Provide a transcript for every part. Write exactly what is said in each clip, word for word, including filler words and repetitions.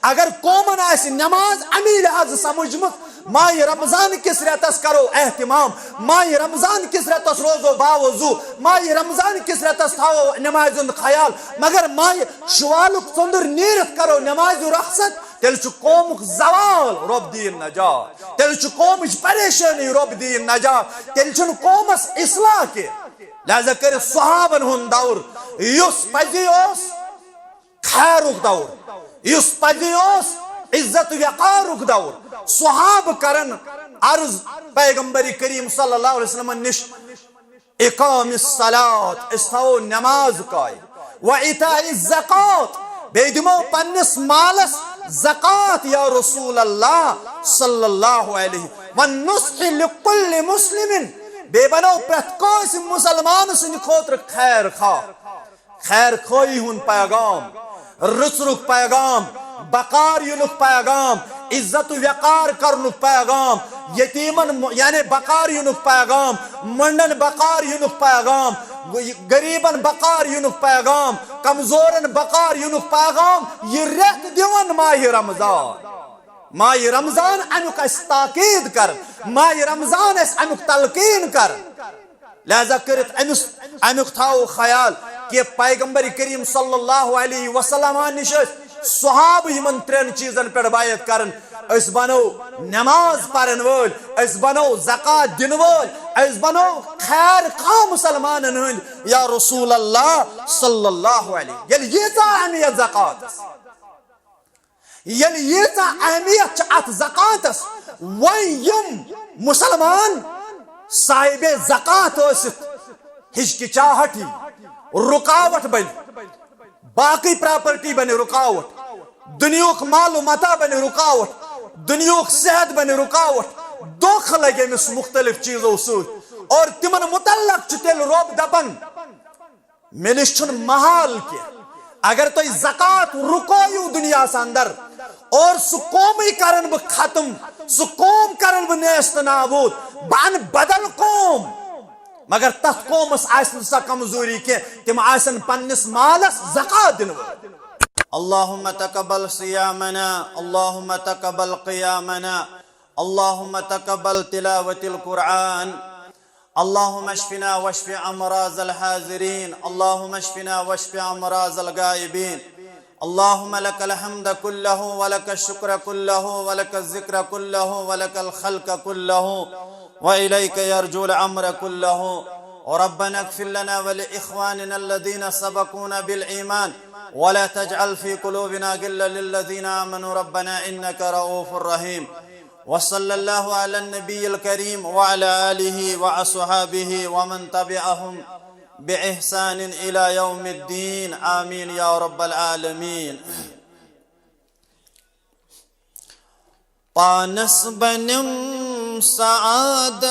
اگر قومن آسہِ نماز امی لحاظ سمجھمٕژ، ماہِ رمضان کِس رٮ۪تس کرو اہتمام، ماہِ رمضان کِس رٮ۪تس روزو باوضو، ماہِ رمضان کِس رٮ۪تس تھاوو نمازِ ہُنٛد خیال، مگر ماہِ شوالُک ژٔنٛدٕر نیٖرِتھ کرو نمازِ رخصت، تیٚلہِ چھُ قومُک زوال رۄب دِیِن نجات، تیٚلہِ چھُ قومٕچ پریشٲنی رۄب دِیِن نجات، تیٚلہِ چھُنہٕ قومس اصلاح کینٛہہ۔ لہذا کٔرِتھ صحابن ہُنٛد دور یُس پزی اوس، خیرُک دور، یُس پزی اوس عزت وقارُک دور۔ صحابہٕ کرن عرض پیغمبر کریم صلی اللہ علیہ وسلمن نِش، اقام الصلاۃ، أسۍ تھاوو نماز قائم، و ایتاء الزکات، بیٚیہِ دِمو پننِس مالس زکات یا رسول اللہ صلی اللہ علیہ، والنصح لکل مسلم، بیٚیہِ بنو پرٛٮ۪تھ کٲنٛسہِ مسلمان سٕنٛدِ خٲطرٕ خیر خواہ۔ خیر خواہی ہُنٛد پیغام، رٕژرُک پیغام، بکار یِنُک پیغام، عزت و وقار کرنُک پیغام، یتیمن م-، یعنی بکار یِنُک پیغام، مۄنڈن بکار یِنُک پیغام، غریبن بکار یِنُک پیغام، کمزورن بکار یِنُک پیغام، یہِ رٮ۪تھ دِوان ماہِ رمضان۔ ماہِ رمضان امیُک اسہِ تاکید کرن، ماہِ رمضان اسہِ امیُک تلقین کرن۔ لہذا کٔرِتھ أمِس، اَمیُک تھاوو خیال کہِ پیغمبر کریم صلی اللہ علیہ وسلم نِش ٲسۍ صحابہٕ یِمن ترٛٮ۪ن چیٖزن پٮ۪ٹھ بیعت کران۔ أسۍ بنو نماز پرن وٲلۍ، أسۍ بنو زکات دِنہٕ وٲلۍ، أسۍ بنو خیر خواہ مسلمانن ہٕنٛدۍ یا رسول اللہ صلی اللہ علیہ۔ ییٚلہِ ییٖژاہ اہمیت زکاتس، ییٚلہِ ییٖژاہ اہمیت چھِ اتھ زکاتس، وۄنۍ یِم مسلمان صاحب زکات ٲسِتھ ہچکچاہٹ یی، رکاوٹ بنہِ، باقٕے پراپرٹی بنہِ رکاوٹ، دُنیہُک مال و متاع بنہِ رکاوٹ، دُنیہُک صحت بنہِ رکاوٹ، دھوکہ لگہِ أمِس مختلف چیزو سۭتۍ۔ اور تِمن متعلق چھُ تیٚلہِ رۄب دپان، مےٚ نِش چھُنہٕ محال کینٛہہ۔ اگر تُہۍ زکات رُکٲیِو دُنیاہَس اندر اور سُہ قومٕے کرن بہٕ ختم، سُہ قوم کرن بہٕ نیست نابود، بہٕ اَنہٕ بدل قوم۔ مگر تَتھ قومَس آسہِ نہٕ سۄ کمزوری کینٛہہ، تِم آسن پننِس مالَس زکات دِنہٕ وٲلۍ۔ اللهم تقبل صيامنا، اللهم تقبل قيامنا، اللهم تقبل تلاوة القرآن، اللهم اشفنا واشف أمراض الحاضرين، اللهم اشفنا واشف أمراض الغائبين. اللهم لك الحمد كله ولك الشكر كله ولك الذكر كله ولك الخلق كله وإليك يرجع الأمر كله. ربنا اغفر لنا ولإخواننا الذين سبقونا بالإيمان ولا تجعل في قلوبنا غلا للذين آمنوا ربنا إنك رؤوف رحيم. وصلى الله على النبي الكريم وعلى آله وأصحابه ومن تبعهم بإحسان إلى يوم الدين. آمين يا رب العالمين. پانس بنم سعادت،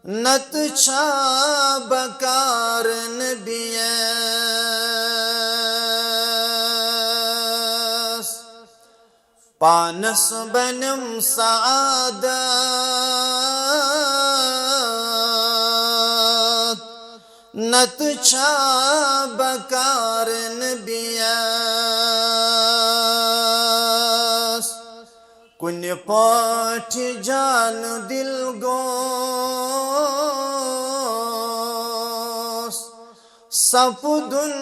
نتہٕ چھا بکار نبیَس۔ پانس بنم سعادت، نتہٕ چھا بکار نبیَس۔ کُنہِ پٲٹھۍ جان دِل گوٚژھ سپُدُن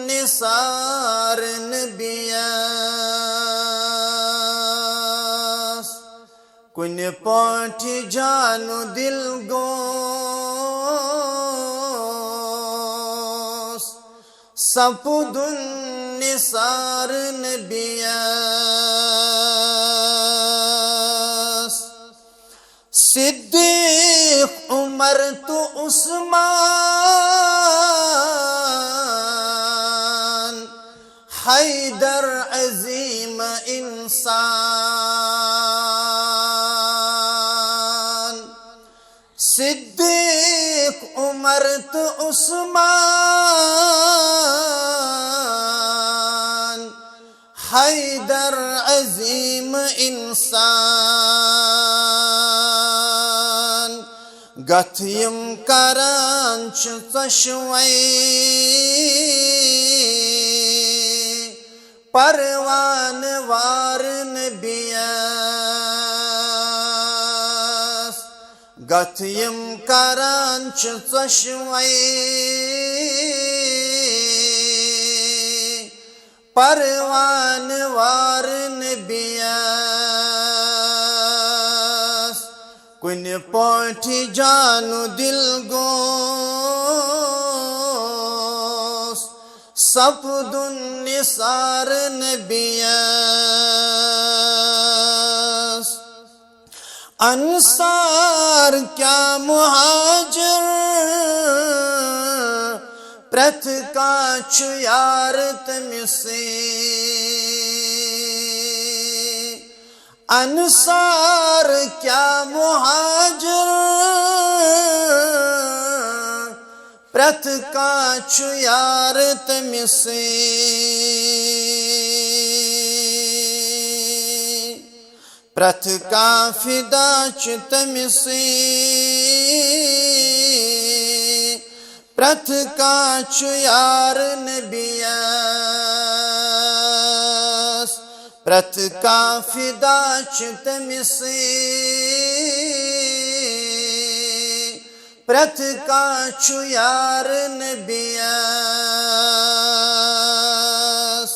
نثار نبیَس۔ کُنہِ پٲٹھۍ جان دِل گوٚژھ سپُدُن نثار نبیَس۔ صدیق، عمر تہٕ عثمان، حیدر عظیم انسان۔ صدیق، عمر تہٕ عثمان، حیدر عظیم انسان۔ گتھ یِم کران چھِ ژۄشوَے۔ پروانہٕ وار نبیَس، گتھ یِم کران چھِ ژۄشوَے۔ پروانہٕ وار نبیَس، کُنہِ پٲٹھۍ جانو دِل گوٚژھ سپدُن نثار نبیَس۔ انصار کیٛاہ مہاجر، پرٛٮ۪تھ کانٛہہ چھُ یار تٔمِسٕے۔ انصار کیٛاہ مہاجر، پرٛٮ۪تھ کانٛہہ چھُ یار تٔمِسٕے۔ پرٛٮ۪تھ کانٛہہ فدا چھُ تٔمِسٕے۔ پرٛٮ۪تھ کانٛہہ چھُ یار نبیَس، پرٛٮ۪تھ کانٛہہ فدا چھُ تٔمِسٕے۔ پرٛٮ۪تھ کانٛہہ چھُ یار نبیَس،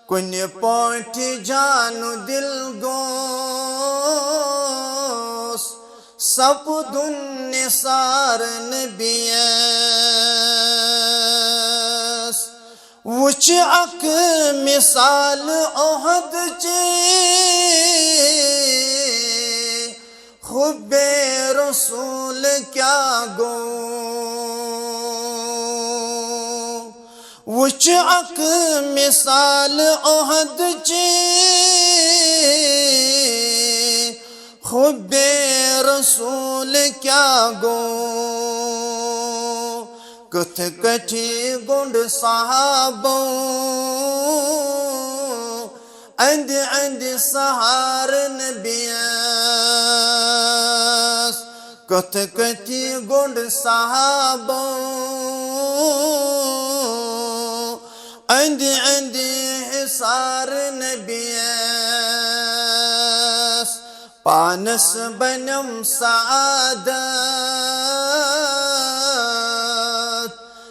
کُنہِ پٲٹھۍ جانو دِل گوٚژھ سپدُن نثار نبیَس۔ وٕچھ اکھ مثال احد چے، حب رسول کیٛاہ گوٚو۔ وٕچھ اکھ مثال احد چے، حب رسول کیٛاہ گوٚو۔ کِتھ کٔٹھۍ گوٚنٛڈ صحابو اندِ اندِ سہار نبیَس۔ کِتھ کٔٹھۍ گوٚنٛڈ صحابو اندِ اندِ حصار نبیَس۔ پانس بنم سعادت،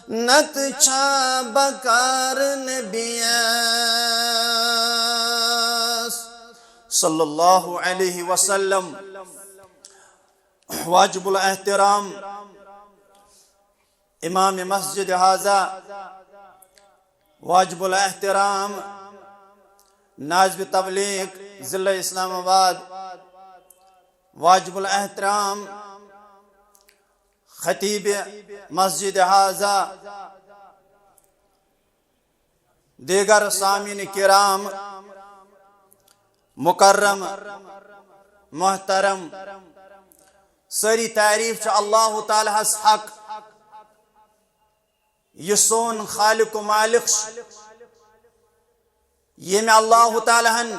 نتہٕ چھا بکار نبیَس۔ صلی اللہ علیہ وسلم۔ واجب الاحترام امام مسجد ہذا، واجب الاحترام ناظم تبلیغ ضلع اسلام آباد، واجب الاحترام خطیب مسجد ہذا، دیگر سامعین کرام، مکرم، محترم، سٲری تعریف چھِ اللہ تعالیٰ ہس حق۔ یہِ سون خالق و مالک چھُ، ییٚمہِ اللہ تعالیٰ ہن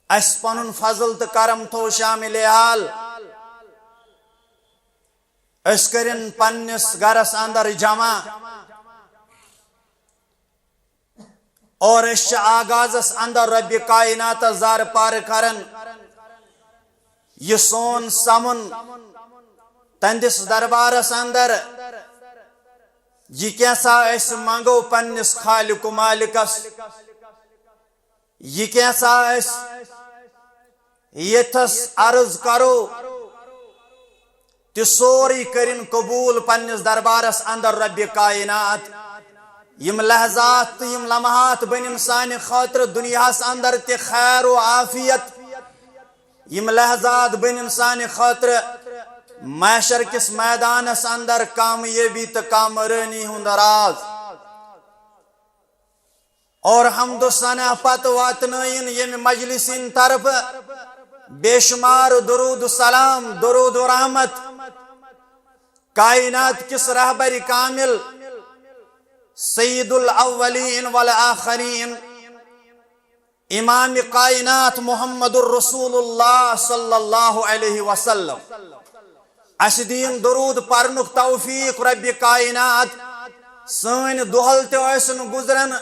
اسہِ پنُن فضل تہٕ کرم تھوو شامل حال۔ أسۍ کٔرِن پننِس گرس اندر جمع اور أسۍ چھِ آغازس اندر رب کائناتس زارٕ پارٕ کران۔ یہِ سون سمُن تہنٛدِس دربارس اندر، یہِ کینٛژھا أسۍ منٛگو پننِس خالق و مالکس، یہِ کینٛژھا أسۍ ییٚتھس عرض کرو، تہِ سورُے کٔرِن قبول پننِس دربارس اندر رب کائنات۔ یِم لحظات تہٕ یِم لمحات بنن سانہِ خٲطرٕ دُنیاہس اندر تہِ خیر و عافیت۔ یِم لحظات بنن سانہِ خٲطرٕ محشر کِس میدانس اندر کامیٲبی تہٕ کامرٲنی ہُنٛد راز۔ اور حمد و ثنا پتہٕ واتنٲیِن ییٚمہِ مجلسٕنۍ طرفہٕ بے شمار درود و سلام، درود و رحمت کائنات کِس رہبر کامل، سید الاولین والآخرین، امام کائنات محمد الرسول اللہ صلی اللہ علیہ وسلم۔ اسہِ دِیِن درود پرنُک توفیق رب کائنات۔ سٲنۍ دۄہل تہِ ٲسِن گُزران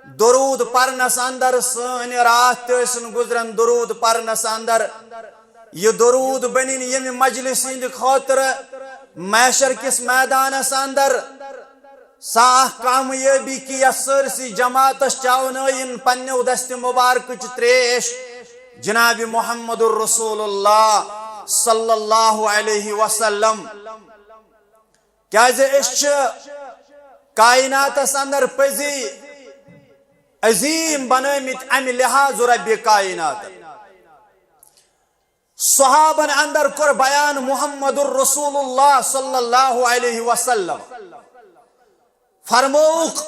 درود پرنس اندر، سٲنۍ راتھ تہِ ٲسِن گُزران درود پرنس اندر۔ یہِ درود بنِن ییٚمہِ مجلس ہٕنٛدِ خٲطرٕ محشر کِس میدانس اندر سۄ اکھ کامیٲبی کہِ یتھ سٲرسٕے جماعتس چاونٲیِن پننیو دستِ مبارکٕچ تریش جناب محمد رسول اللہ صلی اللہ علیہ وسلم۔ کیازِ أسۍ چھِ کائناتس اندر پٔزی عظیٖم بنٲومٕتۍ امہِ لحاظ ربِ کائناتن۔ صحابن اندر کوٚر بیان محمد رسول اللہ صلی اللہ علیہ وسلم، فرمووُکھ،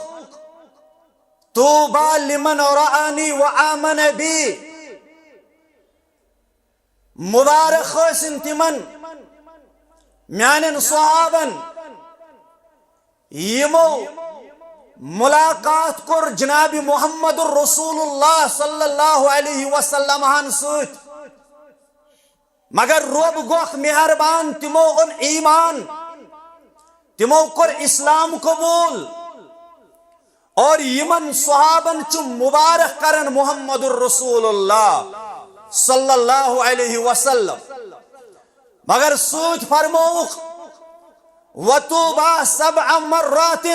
"طوبى لمن رآني وآمن بي"، مبارک ٲسِن تِمن میانٮ۪ن صحابن یِمو ملاقات کوٚر جناب محمد رسول اللہ صلی اللہ علیہ وسلم ہن سۭتۍ، مگر رۄب گوکھ مہربان، تِمو اوٚن ایمان، تِمو کوٚر اسلام قبول۔ اور یِمن صحابن چھُ مبارک کران محمد رسول اللہ صلی اللہ علیہ وسلم۔ مگر سۭتۍ فرمووُکھ، "وطوبى سبع مرات"،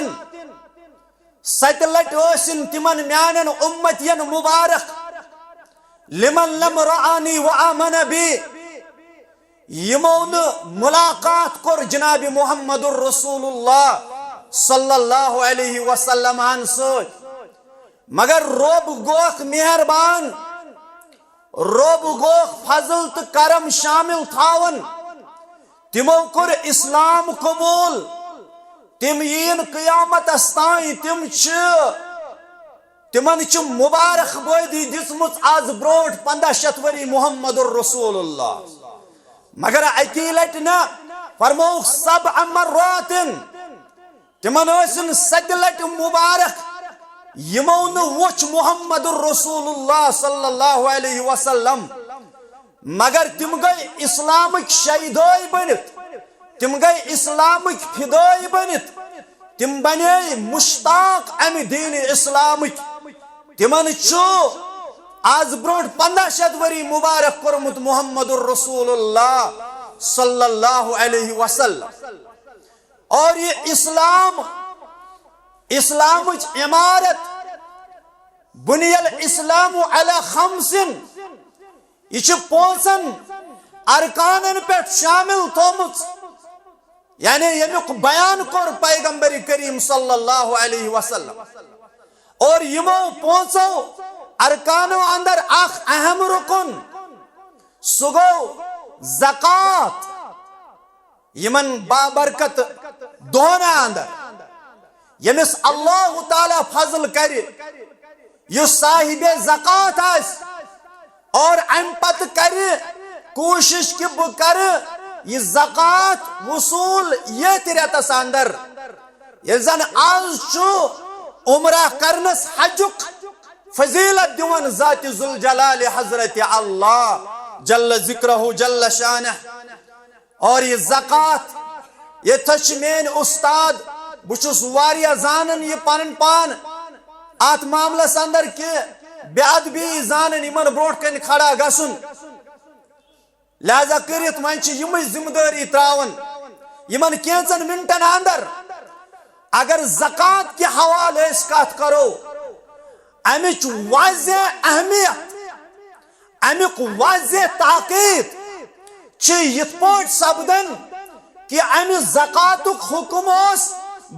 ستہِ لٹہِ ٲسِن تِمن میانٮ۪ن اُمتین مبارک، "لمن لم رآني وآمن بي"، یِمو نہٕ ملاقات کوٚر جناب محمد رسول اللہ صلی اللہ علیہ وسلم ہن سۭتۍ۔ مگر رۄب گوکھ مہربان، رۄب گوکھ فضل تہٕ کرم شامل تھاوان۔ تِمو کوٚر اسلام قبول، تِم یِن قیامتس تام، تِم چھِ، تِمن چھِ مبارک بٲدی دِژمٕژ از برونٹھ پندہ شیتھ ؤری محمد رسول اللہ۔ مگر اکی لٹہِ نہ، فرمووُکھ سبع مراتن، تِمن ٲسِن ستہِ لٹہِ مبارک، یِمو نہٕ وُچھ محمد رسول اللہ صلی اللہ علیہ وسلم، مگر تِم گٔے اسلامٕکۍ شیدٲے بٔنِتھ، تِم گٔے اسلامٕکۍ فدٲے بٔنِتھ، تِم بنے مشتاق امہِ دین اسلامٕکۍ۔ تِمن چھُ از برونٹھ پندہ شیتھ ؤری مبارک کوٚرمُت محمد رسول اللہ صلی اللہ علیہ وسلم۔ اور یہ اسلام، اسلامٕچ عمارت، بنی الاسلام علی خمسن، یہِ چھِ پانٛژن ارکانن پٮ۪ٹھ شامل تھٲومٕژ، یعنی ییٚمیُک بیان کوٚر پیغمبر کریم صلی اللہ علیہ وسلم۔ اور یِمو پانٛژو ارکانو اندر اکھ اہم رکن، سُہ گوٚو زکوٰۃ۔ یِمن بابرکت دۄہن اندر ییٚمِس اللہ تعالیٰ فضل کرِ، یُس صاحب زکوٰۃ آسہِ اور امہِ پتہٕ کرِ کوٗشش کہِ بہٕ کرٕ یہِ زکوٰۃ وصوٗل ییٚتھۍ رٮ۪تس اندر۔ ییٚلہِ زن از چھُ عمرہ کرنس حجُک فضیلت دِوان ذات ذوالجلال حضرت اللہ جل ذکرہ جل شانہ۔ اور یہِ زکوٰۃ، ییٚتھس چھِ میٲنۍ استاد، بہٕ چھُس واریاہ زانان یہِ پنُن پان اتھ معاملس اندر کہِ بے ادبی زانان یِمن برونٛٹھ کنہِ کھڑا گژھُن۔ لہذا کٔرِتھ وۄنۍ چھِ یِمٕے ذمہٕ دٲری تراوان یِمن کینٛژن منٹن اندر۔ اگر زکوٰۃ کہِ حوالہٕ أسۍ کتھ کرو، امِچ واضح اہمیت، امیُک واضح تاکید چھِ یِتھ پٲٹھۍ سپدان کہِ امہِ زکوٰۃُک حکم اوس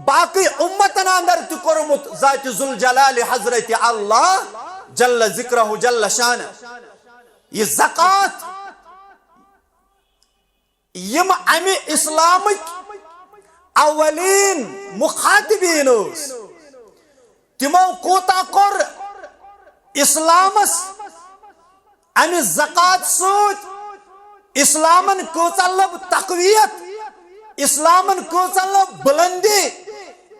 باقی امتن اندر تہِ کوٚرمُت ذات ذوالجلال حضرت اللہ جل ذکرہ جل شانہ۔ یہِ زکوٰۃ، یِم امہِ اسلامٕکۍ اولین مخاطبین ٲسۍ، تِمو کوٗتاہ کوٚر اسلامس امہِ زکوٰۃ سۭتۍ، اسلامن کۭژاہ لٔب تقویت، اسلامن کۭژاہ لٔب بلندی،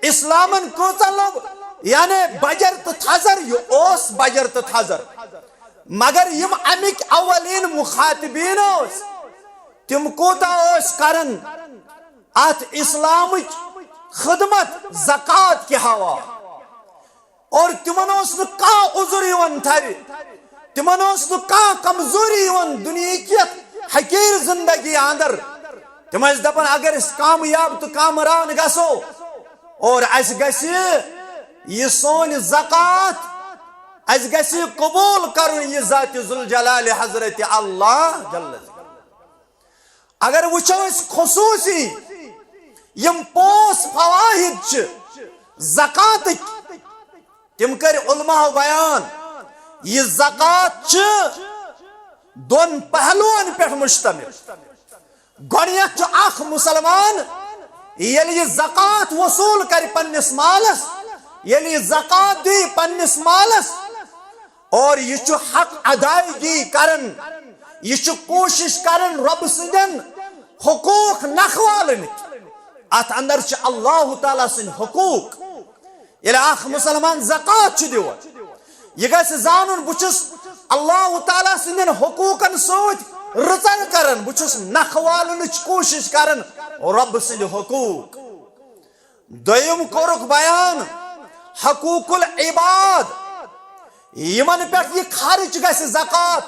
اسلامن کۭژاہ لٔب، یعنی بجر تہٕ تھزر، یہِ اوس بجر تہٕ تھزر۔ مگر یِم امِکۍ اولین مخاطبین ٲسۍ، تِم کوٗتاہ ٲسۍ کران اتھ اسلامٕچ خدمت زکوٰۃ کہِ حوالہٕ۔ اور تِمن اوس نہٕ کانٛہہ عذر یِوان تھرِ، تِمن اوس نہٕ کانٛہہ کمزوری یِوان دُنیہٕکۍ یتھ حقیٖر زندگی اندر۔ تِم ٲسۍ دپان، اگر أسۍ کامیاب تہٕ کامران گژھو اور اسہِ گژھِ یہِ سٲنۍ زکوٰۃ، اسہِ گژھِ یہِ قبول کرُن یہِ ذات ذوالجلال حضرت اللہ جل ذکر۔ اگر وٕچھو أسۍ خصوٗصی یِم پانٛژھ فوائد چھِ زکوٰتٕکۍ، تِم کٔرۍ علماء بیان۔ یہِ زکوٰۃ چھِ دۄن پہلوَن پٮ۪ٹھ مشتمل۔ گۄڈٕنیتھ چھُ اکھ مسلمان ییٚلہِ یہِ زکوٰۃ وصوٗل کرِ پننِس مالس، ییٚلہِ یہِ زکوٰۃ دی پننِس مالس، اور یہِ چھُ حق ادائیگی کران، یہِ چھُ کوٗشش کران رۄب سٕنٛدٮ۪ن حقوٗق نکھوالٕنٕکۍ۔ اتھ اندر چھِ اللہ تعالیٰ سٕنٛدۍ حقوٗق۔ ییٚلہِ اکھ مسلمان زکوٰۃ چھُ دِوان، یہِ گژھِ زانُن، بہٕ چھُس اللہ تعالیٰ سٕنٛدٮ۪ن حقوٗقن سۭتۍ رٕژر کران، بہٕ چھُس نکھوالنٕچ کوٗشش کران رۄب سٕنٛدۍ حقوٗق۔ دوٚیِم کوٚرُکھ بیان حقوق العباد، یِمن پٮ۪ٹھ یہِ خرٕچ گژھِ زکوٰۃ،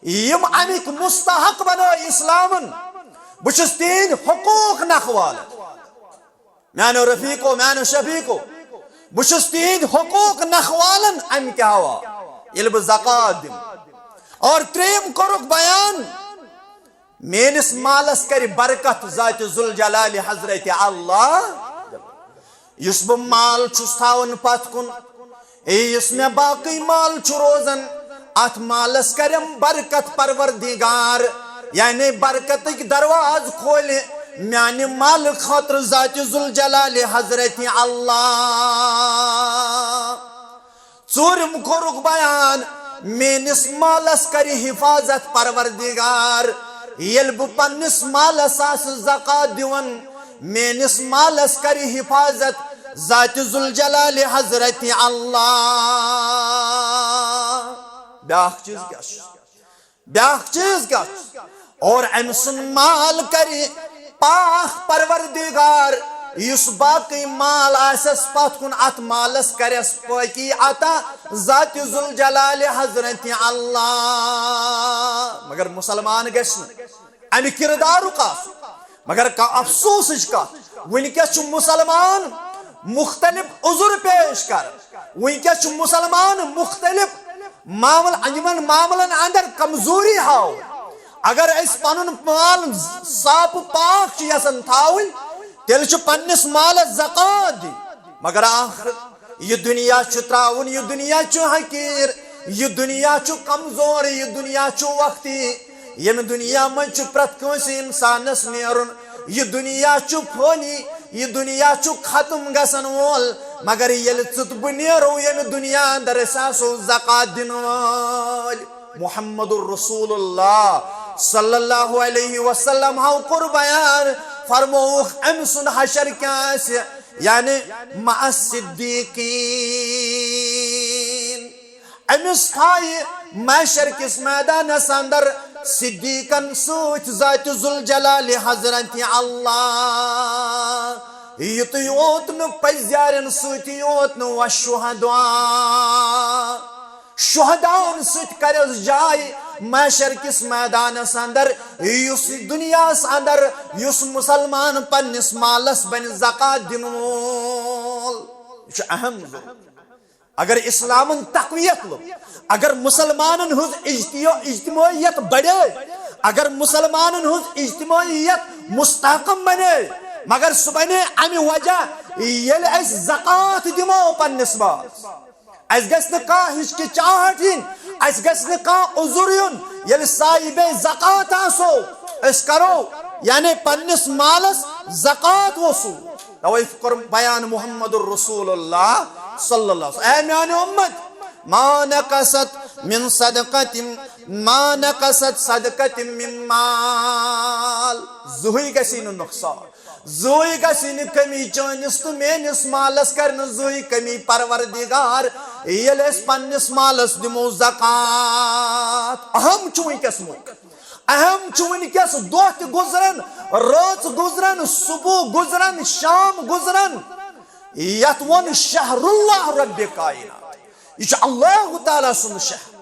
یِم اَمِکۍ مستحق بنٲے اسلامن، بہٕ چھُس تِہنٛدۍ حقوٗق نکھوالان۔ میانیو رفیقو، میانیو شفیقو، بہٕ چھُس تِہنٛدۍ حقوٗق نکھوالان اَمہِ کہِ حوالہٕ ییٚلہِ بہٕ زکوٰۃ دِمہٕ۔ اور ترٛیٚیِم کوٚرُکھ بیان، میٲنِس مالس کرِ برکت ذات ذوالجلال حضرت اللہ۔ یُس بہٕ مال چھُس تھاوان پتھ کُن، اے یُس مےٚ باقٕے مال چھُ روزان، اتھ مالس کرٮ۪م برکت پروردگار، یعنی برکتٕکۍ دروازٕ کھولہِ میانہِ مالہٕ خٲطرٕ ذات ذوالجلال حضرت اللہ۔ ژوٗرِم کوٚرُکھ بیان، میٲنِس مالس کرِ حفاظت پروردگار۔ ییٚلہِ بہٕ پننِس مالس آسہٕ زکوٰۃ دِوان، میٲنِس مالس کرِ حفاظت ذات ذوالجلال حضرت اللہ۔ بیاکھ چیٖز کیٛاہ چھُ؟ بیاکھ چیٖز کیٛاہ چھُ؟ اور أمۍ سُنٛد مال کرِ پاک پروردگار، یُس باقٕے مال آسٮ۪س پتھ کُن، اتھ مالس کرٮ۪س پٲکی عطا ذات ذوالجلال حضرت اللہ۔ مگر مسلمان گژھِ نہٕ امہِ کردارُک آسُن۔ مگر کانٛہہ افسوسٕچ کتھ، وٕنکیٚس چھُ مسلمان مختلف عذر پیش کران، وٕنکیٚس چھُ مسلمان مختلف معاملہٕ، یِمن معاملن اندر کمزوری ہاوان۔ اگر أسۍ پنُن مال صاف پاک چھِ یژھان تھاوٕنۍ، تیٚلہِ چھُ پننِس مالس زکوٰۃ دِنۍ۔ مگر آخر یہِ دُنیا چھُ ترٛاوُن، یہِ دُنیا چھُ حقیٖر، یہِ دُنیا چھُ کمزور، یہِ دُنیا چھُ وقتی۔ ییٚمہِ دُنیا منٛز چھُ پرٛٮ۪تھ کٲنٛسہِ اِنسانَس نیرُن۔ یہِ دُنیا چھُ فٲنی، یہِ دُنیا چھُ ختم گژھن وول۔ مگر ییٚلہِ ژٕ تہٕ بہٕ نیرو ییٚمہِ دُنیا اندر، أسۍ آسو زکوٰۃ دِنہٕ وٲلۍ۔ محمد رسول اللہ صلی اللہ علیہ وسلم ہاو کوٚر بیان، فرمووُکھ، أمۍ سُنٛد حشر کیٛاہ آسہِ؟ یعنی مع الصدیقین۔ أمِس تھایہِ محشر کِس میدانس اندر صدیقن سۭتۍ ذات ذوالجلال حضرت اللہ۔ یُتُے یوت نہٕ پٔزیارٮ۪ن سۭتی یوت نہٕ، والشہداء، شہداہن سۭتۍ کرٮ۪س جاے محشر کِس میدانس اندر۔ یُس دُنیاہس اندر یُس مسلمان پننِس مالس بنہِ زکوٰۃ دِنہٕ وول، یہِ چھُ اہم ضروٗرت۔ اگر اسلامن تقویت لوٚب، اگر مسلمانن ہٕنٛز اجتیو-، اجتماعیت بڑے، اگر مسلمانن ہٕنٛز اجتماعیت مستحکم بنے، مگر سُہ بنے امہِ وجہ ییٚلہِ أسۍ زکوٰۃ دِمو پننِس مالس۔ اسہِ گژھِ نہٕ کانٛہہ ہچکچاہٹ یِنۍ، اسہِ گژھِ نہٕ کانٛہہ عذر یُن۔ ییٚلہِ صاحب زکوٰۃ آسو، أسۍ کرو یعنی پننِس مالس زکوٰۃ وصوٗل۔ توے کوٚر بیان محمد رسول اللہ صلی اللہ علیہ وسلم۔ اے میانہِ اُمت، ما نقصت من صدقة، ما نقصت صدقة من مال۔ زٕہٕے گژھی نہٕ نۄقصان، زٕہٕے گژھی نہٕ کمی چٲنِس تہٕ میٲنِس مالس، کرِ نہٕ زٕہٕے کمی پروردگار، ییٚلہِ أسۍ پننِس مالس دِمو زکوٰۃ۔ اہم چھُ وٕنکیٚس موقع۔ اہم چھُ وٕنکیٚس دۄہ تہِ گُزران، رٲژ گُزرن، صبح گُزرن، شام گُزرن، یتھ ووٚن شہر اللہ رب کائنات۔ یہِ چھُ اللہ تعالیٰ سُنٛد شہر،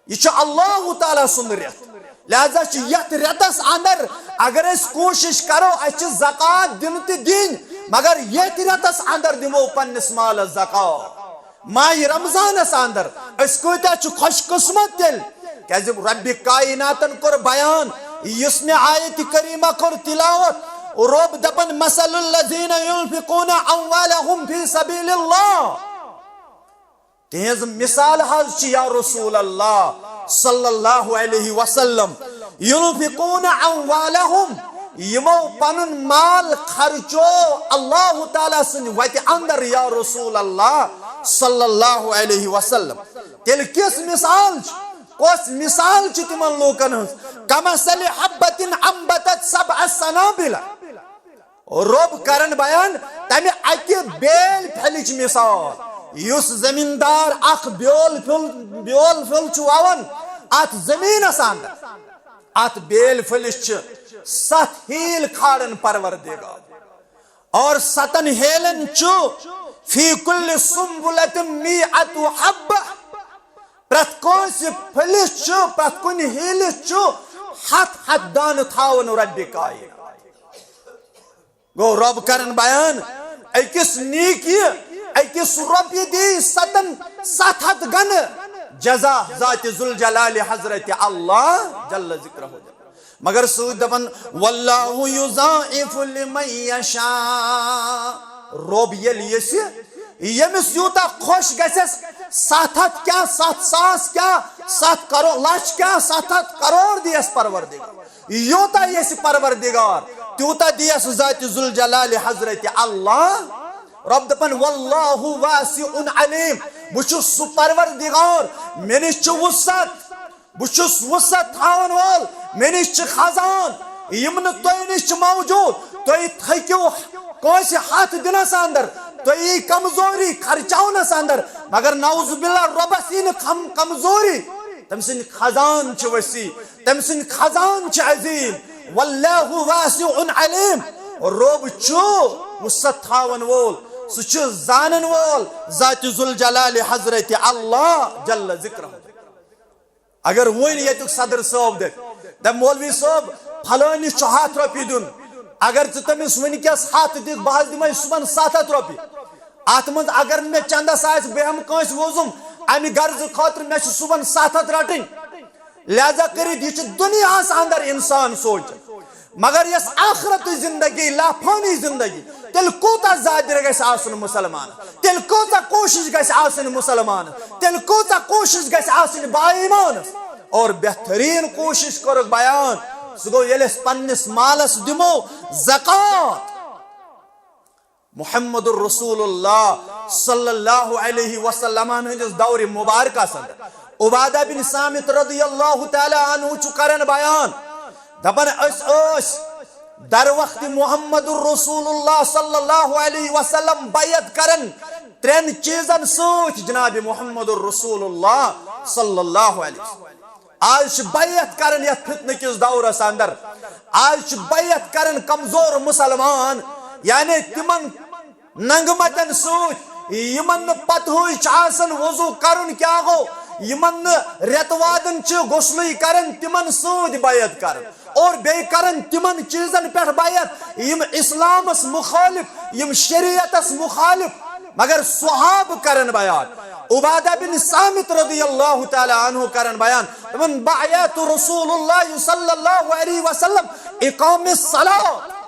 یہِ چھُ اللہ تعالیٰ سُنٛد رٮ۪تھ۔ لہذا چھُ یتھ رٮ۪تس اندر اگر أسۍ کوٗشش کرو، اَسہِ چھِ زکوٰۃ دِنہٕ تہِ دِنۍ، مگر یتھ رٮ۪تس اندر دِمو پننِس مالس زکوٰۃ۔ ماہِ رمضانس اندر أسۍ کۭتیاہ چھِ خۄش قسمت تیٚلہِ، کیازِ رب کائناتن کوٚر بیان، یُس مےٚ آیت کریمہ کوٚر تلاوت، رب دپان، "مثل الذین ينفقون اموالهم في سبيل الله"، تہنٛز مثال حظ چھِ یا رسول اللہ صلی اللہ علیہ وسلم، ينفقون اموالهم، یِمو پنُن مال خرچو اللہ تعالیٰ سٕنٛدِ وتہِ اندر یا رسول اللہ صلی اللہ علیہ وسلم۔ تیٚلہِ کِژھ مثال چھِ؟ کۄس مثال چھِ تِمن لوٗکن ہٕنٛز؟ کمثل حبة انبتت سبع سنابل۔ رب کرن بیان تمہِ اکہِ بیل پھلِچ مثال، یُس زمیٖندار اکھ بیول پھل، بیول پھل چھُ ووان اتھ زمیٖنس اندر، اتھ بیل پھلِس چھِ ستھ ہیل کھالان پروردگار، اور ستن ہیلن چھُ فی کل سنبلۃ مئۃ حبہ، پرٛٮ۪تھ کٲنٛسہِ پھلِس چھُ، پرٛٮ۪تھ کُنہِ ہیلِس چھُ ہتھ ہتھ دانہٕ تھاوان رب کائنات۔ گوٚو رب کرن بیان، أکِس نیکی، أکِس رۄپیہِ دی ستن، ستھ ہتھ گنہٕ جزا ذات ذوالجلال حضرت اللہ جل ذکرہ۔ مگر سۭتۍ دپان، "واللہ یضاعف لمن یشاء"، رب ییٚلہِ یژھِ، ییٚمِس یوٗتاہ خۄش گژھٮ۪س، ستھ ہتھ کیٛاہ، ستھ ساس کیٛاہ، ستھ کرو-، لچھ کیٛاہ، ستھ ہتھ کرور دِیس پروردگار۔ یوٗتاہ یژھِ پروردگار، تیوٗتاہ دِیس ذات ذوالجلال حضرت اللہ۔ رب دپان، "واللہ واسع علیم"، بہٕ چھُس سُہ پروردگار، مےٚ نِش چھُ وسعت، بہٕ چھُس وسعت تھاون وول، مےٚ نِش چھِ خزان، یِم نہٕ تۄہہِ نِش چھِ موجود۔ تُہۍ تھٔکِو کٲنٛسہِ ہتھ دِنس اندر، تُہۍ یی کمزوری خرچاونس اندر، مگر نعوذ باللہ رۄبس یی نہٕ کم-، کمزوری۔ تٔمۍ سٕنٛدۍ خزان چھِ وسیع، تٔمۍ سٕنٛدۍ خزان چھِ عظیم۔ واللہ واسع علیم، رۄب چھُ وسعت تھاون وول، سُہ چھُ زانن وول، ذات ذوالجلال حضرت اللہ جل ذکرہ۔ اگر وۄنۍ ییٚتیُک صدر صٲب دپہِ، دپہِ، "مولوی صٲب، فلٲنِس چھُ ہتھ رۄپیہِ دیُن، اگر ژٕ تٔمِس وٕنکیٚس ہتھ دِکھ، بہٕ حظ دِمے صُبحن ستھ ہتھ رۄپیہِ۔" اتھ منٛز اگر نہٕ مےٚ چندس آسہِ، بہٕ ہٮ۪مہٕ کٲنٛسہِ وۄزُم، امہِ غرضہٕ خٲطرٕ مےٚ چھِ صُبحن ستھ ہتھ رٹٕنۍ۔ لہذا کٔرِتھ یہِ چھُ دُنیاہس اندر انسان سونٛچان، مگر یۄس آخرتٕچ زندگی، لافانی زندگی، تیٚلہِ کوٗتاہ زیادٕ گژھِ آسُن مُسلمانس، تیٚلہِ کۭژاہ کوٗشش گژھِ آسٕنۍ مُسلمانس، تیٚلہِ کۭژاہ کوٗشش گژھِ آسٕنۍ با ایمانس۔ اور بہترین کوٗشش کٔرٕکھ بیان، سُہ گوٚو ییٚلہِ أسۍ پننِس مالس دِمو زکوٰۃ۔ محمد رسول اللہ صلی اللہ علیہ وسلم ہٕنٛدِس دورِ مبارکس اندر عبادہ بن صامت رضی اللہ تعالیٰ عنہ چھُ کران بیان، دپان، أسۍ ٲسۍ در وقت محمد رسول اللہ صلی اللہ علیہ وسلم بیعت کران ترٛٮ۪ن چیٖزن سۭتۍ جناب محمد رسول اللہ صلی اللہ علیہ وسلم۔ آز چھِ بیعت کران یتھ فتنہٕ کِس دورس اندر، آز چھِ بیعت کران کمزور مسلمان، یعنی تِمن ننگہٕ متٮ۪ن سۭتۍ، یِمن نہٕ پتہٕے چھُ آسان وضو کرُن کیٛاہ گوٚو، یِمن نہٕ رٮ۪تہٕ وادن چھِ غسلٕے کران، تِمن سۭتۍ بیعت کران۔ اور بیٚیہِ کران تِمن چیٖزن پٮ۪ٹھ بیعت، یِم اسلامس مخالف، یِم شریعتس مخالف۔ مگر صحابہٕ کرن بیان، عبادہ بن صامت رضی اللہ تعالیٰ عنہ کرن بیان، دپان، "بعیت رسول اللہ صلی اللہ علیہ وسلم اقام الصلاۃ"۔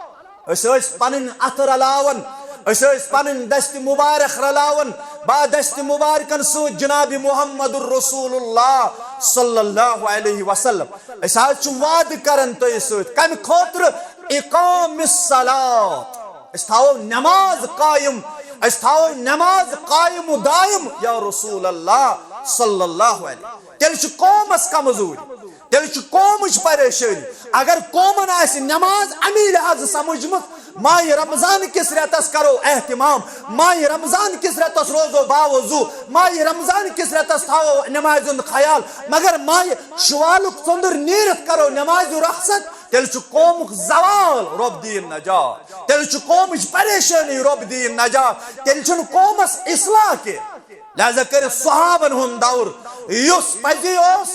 أسۍ ٲسۍ پنٕنۍ اتھٕ رلاوان، أسۍ ٲسۍ پنٕنۍ دستِ مبارک رلاوان با دستِ مبارکن سۭتۍ جناب محمد رسول اللہ صلی اللہ علیہ وسلم۔ أسۍ حظ چھِ وعدٕ کران تۄہہِ سۭتۍ، کمہِ خٲطرٕ؟ اقام الصلاۃ۔ أسۍ تھاوو نماز قائم، أسۍ تھاوو نماز قائم و دائم یا رسول اللہ صلی اللہ علیہ۔ تیٚلہِ چھِ قومس کمزوری، تیٚلہِ چھِ قومٕچ پریشٲنی۔ اگر قومن آسہِ نماز امی لحاظہٕ سمجھمٕژ، ماہِ رمضان کِس رٮ۪تس کرو اہتمام، ماہِ رمضان کِس رٮ۪تس روزو باوضو، ماہِ رمضان کِس رٮ۪تس تھاوو نمازِ ہُنٛد خیال، مگر ماہِ شوالُک ژٔنٛدٕر نیٖرِتھ کرو نمازِ رخصت، تیٚلہِ چھُ قومُک زوال، رۄب دِیِن نجات۔ تیٚلہِ چھُ قومٕچ پریشٲنی، رۄب دِیِن نجات۔ تیٚلہِ چھُنہٕ قومس اصلاح کینٛہہ۔ لہذا کٔرِتھ صحابن ہُنٛد دور، یُس پزی اوس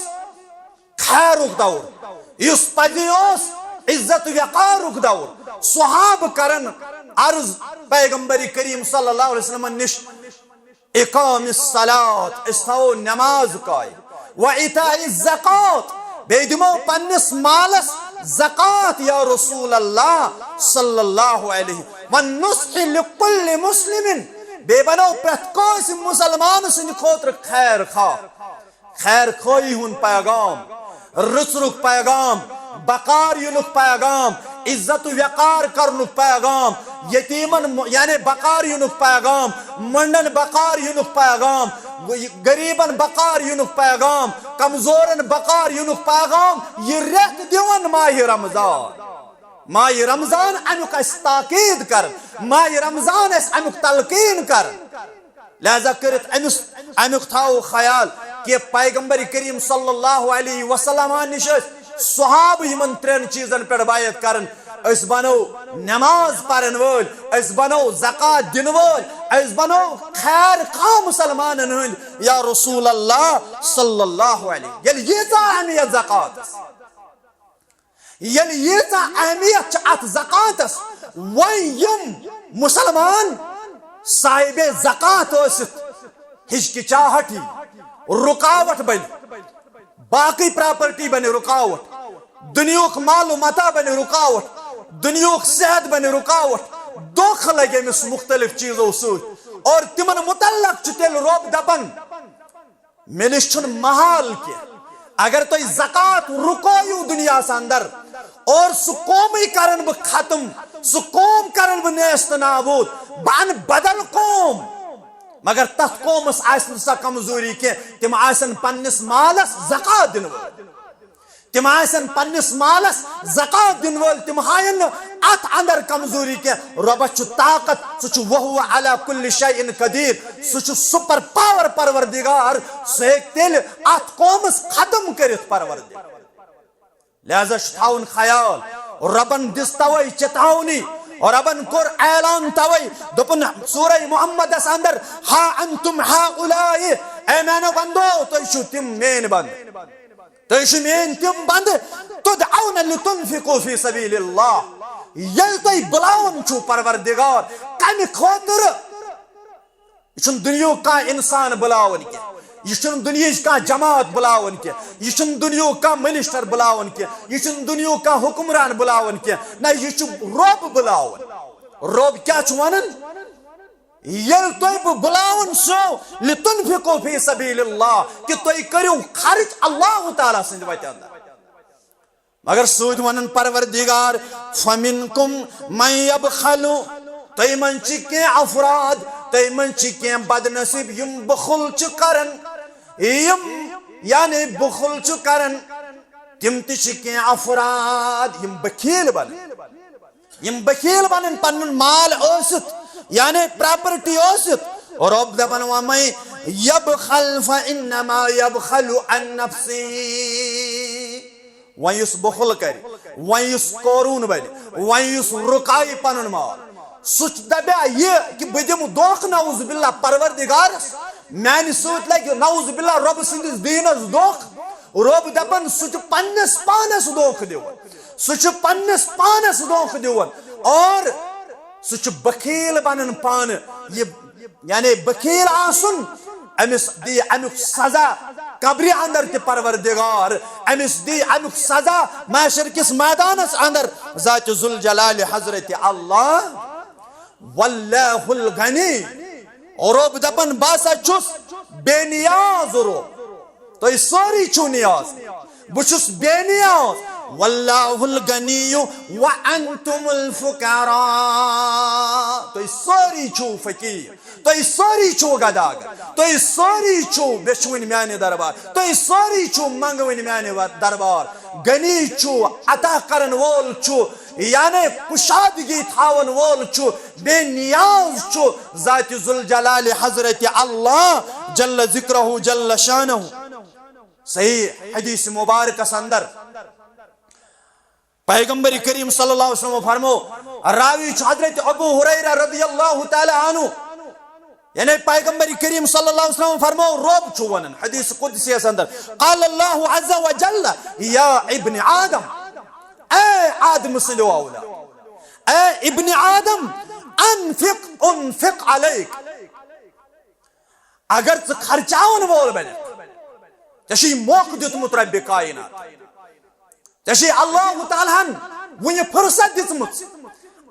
خیرُک دور، یُس پزی اوس عزت وقارُک دور۔ صحابہٕ کرن عرض پیغمبر کریم صلی اللہ علیہ وسلمن نِش، اقام الصلاۃ، أسۍ تھاوو نماز قائم، و ایتاء الزکات، بیٚیہِ دِمو پننِس مالس زکات یا رسول اللہ صلی اللہ علیہ، والنصح لکل مسلم، بیٚیہِ بنو پرٛٮ۪تھ کٲنٛسہِ مسلمان سٕنٛدِ خٲطرٕ خیر خواہ۔ خیر خواہی ہُنٛد پیغام، رٕژرُک پیغام، بکار یِنُک پیغام، عزت و وقار کرنُک پیغام، یتیمن م-، یعنی بکار یِنُک پیغام، مۄنڈن بکار یِنُک پیغام، غریبن بکار یِنُک پیغام، کمزورن بکار یِنُک پیغام، یہِ رٮ۪تھ دِوان ماہِ رمضان۔ ماہِ رمضان امیُک اسہِ تاکید کران، ماہِ رمضان اسہِ امیُک تلقین کران۔ لہذا کٔرِتھ أمِس، امیُک تھاوو خیال کہ پیغمبر کریم صلی اللہ علیہ وسلم نِش ٲسۍ صحابہٕ یِمن ترٛٮ۪ن چیٖزن پٮ۪ٹھ بیعت کران۔ أسۍ بنو نماز پرن وٲلۍ، أسۍ بنو زکات دِنہٕ وٲلۍ، أسۍ بنو خیر خواہ مسلمانن ہٕنٛدۍ یا رسول اللہ صلی اللہ علیہ۔ ییٚلہِ ییٖژاہ اہمیت زکاتس، ییٚلہِ ییٖژاہ اہمیت چھِ اتھ زکاتس، وۄنۍ یِم مسلمان صاحب زکات ٲسِتھ ہچکچاہٹ یی، رکاوٹ بنہِ، باقٕے پراپرٹی بنہِ رکاوٹ، دُنیہُک مال و متاع بنہِ رکاوٹ، دُنیہُک صحت بنہِ رکاوٹ، دھوکہ لگہِ أمِس مختلف چیزو سۭتۍ۔ اور تِمن متعلق چھُ تیٚلہِ رۄب دپان، مےٚ نِش چھُنہٕ محال کینٛہہ۔ اگر تُہۍ زکات رُکٲیِو دُنیاہَس اندر اور سُہ قومٕے کرن بہٕ ختم، سُہ قوم کرن بہٕ نیست نابود، بہٕ انہٕ بدل قوم۔ مگر تتھ قومس آسہِ نہٕ سۄ کمزوری کینٛہہ، تِم آسن پننِس مالس زکات دِنہٕ وٲلۍ۔ تِم آسن پننِس مالس زکات دِنہٕ وٲلۍ، تِم ہاین نہٕ اتھ اندر کمزوری کینٛہہ۔ رۄبس چھُ طاقت، سُہ چھُ وہو علی کل شیء قدیر، سُہ چھُ سپر پاور پروردگار، سُہ ہیٚکہِ تیٚلہِ اتھ قومس ختم کٔرِتھ پروردگار۔ لہذا چھُ تھاوُن خیال، رۄبن دِژ توے چیتاونی، رۄبن کوٚر اعلان توے، دوٚپُن سورہ محمدس اندر، ہا انتم ہاؤلاء، اے میانیو بندو، تُہۍ چھِو تِم میٲنۍ بندٕ۔ تُہۍ چھِو میٲنۍ تِم بندٕ، تدعون لتنفقوا فی سبیل اللہ۔ ییٚلہِ تُہۍ بُلاوان چھِو پروردگار، کمہِ خٲطرٕ؟ یہِ چھُنہٕ دُنیاہُک کانٛہہ انسان بُلاوان کینٛہہ، یہِ چھُنہٕ دُنیاہٕچ کانٛہہ جماعت بُلاوان کینٛہہ، یہِ چھُنہٕ دُنیاہُک کانٛہہ منسٹر بُلاوان کینٛہہ، یہِ چھُنہٕ دُنیاہُک کانٛہہ حکمران بُلاوان کینٛہہ، نہ، یہِ چھُ رۄب بُلاوان۔ رۄب کیٛاہ چھُ ونان؟ ییٚلہِ تۄہہِ بہٕ بُلاوان چھُسو، لتنفقوا فی سبیل اللہ، کہِ تُہۍ کٔرِو خرچ اللہ تعالیٰ سٕنٛدِ وتہِ اندر۔ مگر سۭتۍ ونان پروردگار، فمنکم من یبخل، تۄہہِ منٛز چھِ کینٛہہ افراد، تۄہہِ منٛز چھِ کینٛہہ بدنصیب، یِم بخل چھِ کران، یِم یعنی بخل چھِ کران، تِم تہِ چھِ کینٛہہ افراد، یِم بخیل بنان۔ یِم بخیل بنن پنُن مال ٲسِتھ، یعنی پراپرٹی ٲسِتھ، رۄب دپان، ومن یبخل فانما یبخل عن نفسه۔ وۄنۍ یُس بخل کرِ، وۄنۍ یُس قورون بنہِ، وۄنۍ یُس رُکایہِ پنُن مال، سُہ چھُ دپیا یہِ کہِ بہٕ دِمہٕ دھوکہٕ نعوذ باللہ پروردگارس، میانہِ سۭتۍ لگہِ نعوذ باللہ رۄب سٕنٛدِس دیٖنس دھوکہٕ۔ رۄب دپان سُہ چھُ پننِس پانس دھوکہٕ دِوان، سُہ چھُ پننِس پانس دھوکہٕ دِوان اور سُہ چھُ بخیل بنان پانہٕ۔ یہِ یعنی بخیل آسُن، أمِس دی امیُک سزا قبرِ اندر تہِ پروردگار، أمِس دی امیُک سزا محشر کِس میدانس اندر ذات ذوالجلال حضرت اللہ۔ واللہ الغنی، رۄب دپان، بہٕ ہسا چھُس بے نیاز رۄب۔ تُہۍ سٲری چھِو نیاز، بہٕ چھُس بے نیاز۔ واللہ الغنی وانتم الفقراء، تُہۍ سٲری چھِو فقیٖر، تُہۍ سٲری چھِو گداگر، تُہۍ سٲری چھِو بیچھوٕنۍ میانہِ دربار، تُہۍ سٲری چھِو منگوٕنۍ میانہِ و-، دربار۔ غنی چھُ، عطا کرن وول چھُ، یعنی کشادگی تھاون وول چھُ، بے نیاز چھُ ذات ذوالجلال حضرت اللہ جل ذکرہ جل شانہ۔ صحیح حدیث مبارکس اندر پیغمبر کریم صلی اللہ علیہ وسلم فرمو، راوی چھُ حضرت ابو ہریرہ رضی اللہ تعالی عنہ، یعنی پیغمبر کریم صلی اللہ علیہ وسلم فرمو، رب چھُ ونان، حدیث قدسی یس اندر، قال اللہ عز وجل، یا ابن آدم، اے آدم سٕنٛدیو اولاد، اے ابن آدم، انفق انفق علیک، اگر ژٕ خرچاون وول بنکھ، ژےٚ چھُے موقعہٕ دیُتمُت رب کائنات، ژےٚ چھُے اللہ تعالیٰ ہن وُنہِ فرصت دِژمٕژ۔